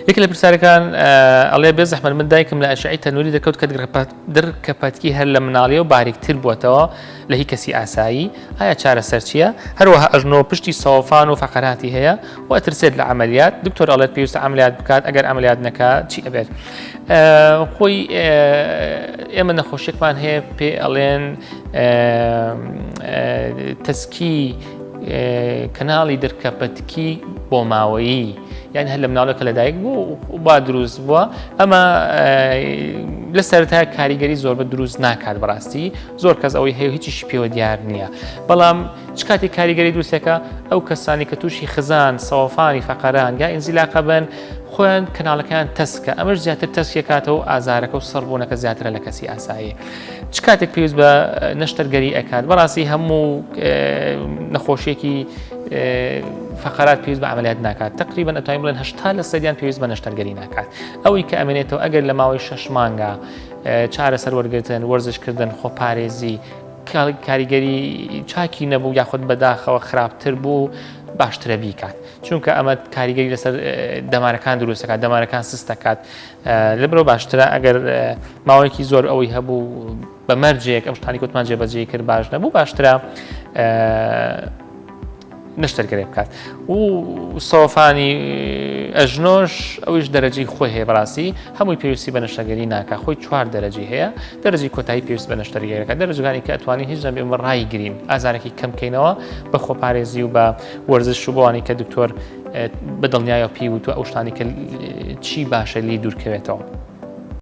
یەکێ لە پرسیارەکان ئەڵێ بێ زەحمەت من دایکم لە ئەشعەی تەنوری دەکەوت کە درکەپەتکی هەر لە مناڵیەوە باریکتر بووەتەوە لە هی کەسی ئاسایی ئایا چارەسەر چییە؟ هەروەها ئەژنۆ پشتی سەوەفان و فەقەراتی هەیە و ئەترسێت لە عەمەلیات دکتۆر ئەڵێت پێویستە عەمەلیات بکات ئەگەر عەمەلیات نەکا چی ئەبێت؟ خۆی ئێمە نەخۆشیەکمان هەیە پێ ئەڵێن تەسکی کەناڵی دەرکەپەتکی بۆ ماوەیی یان هەر لە مناڵەکە لەدایک بوو با دروست بووە ئەمە لە سەرتا کاریگەری زۆر بە دروست ناکات بەڕاستی زۆر کەس ئەوەی هەیە هیچیشی پێوە دیار نییە بەڵام چ کاتێک کاریگەری دروستەکە ئەو کەسانی کە تووشی خزان سەوەفانی فەقەران یا ئینزیلاقە بن خۆیان کەناڵەکەیان تەسکە ئەمەش زیاتر تەسکێکاتەوە ئازارەکە و سڕبوونەکە زیاترە لە کەسی ئاسایی چ کاتێک پێویست بە نەشتەرگەری ئەکات بەڕاستی هەموو نەخۆشیێکی فقرات پێویست بە عملیات ناکات تقریبا ئەتوانین بڵێن 80 لە سەدیان پێویست بە نەشتەرگەری ناکات ئەوەی کە ئەمێنێتەوە ئەگەر لە ماوەی شەش مانگا چارەسەر وەرگتن وەرزشکردن خۆپارێزی کاریگەری چاکی نەبوو یاخود بەداخەوە خراپتر بوو باشترە بیکات چونکە ئەمە کاریگەری لەسەر دەمارەکان دروستەکات دەمارەکان سستەکات لەبرەوە باشترە ئەگەر ماوەیەکی زۆر ئەوەی هەبوو بە مەرجێک ئەم شتانی کوتمان جێبەجێ کرد باش نەبوو باشترە نەشتەرگەرێ بکات و سەوەفانی ئەژنۆش ئەوش دەرەجەی خۆی هەیە بەڕاستی هەمووی پێویستی بە نەشتەرگەری ناکە خۆی چوار دەرەجەی هەیە دەرەجەی کۆتایی پێویست بە نەشتەرگەرەکە دەرەجەکانی کە ئەتوانین هیچ نەبێ ئێمە ڕایگرین ئازارێکی کەم بکەینەوە بە خۆپارێزی و بە وەرزش و بەوانی کە دکتۆر بە دڵنیایەوە پێی وتووە ئەو شتانی کە چی باشە لی دوورکەوێتەوە.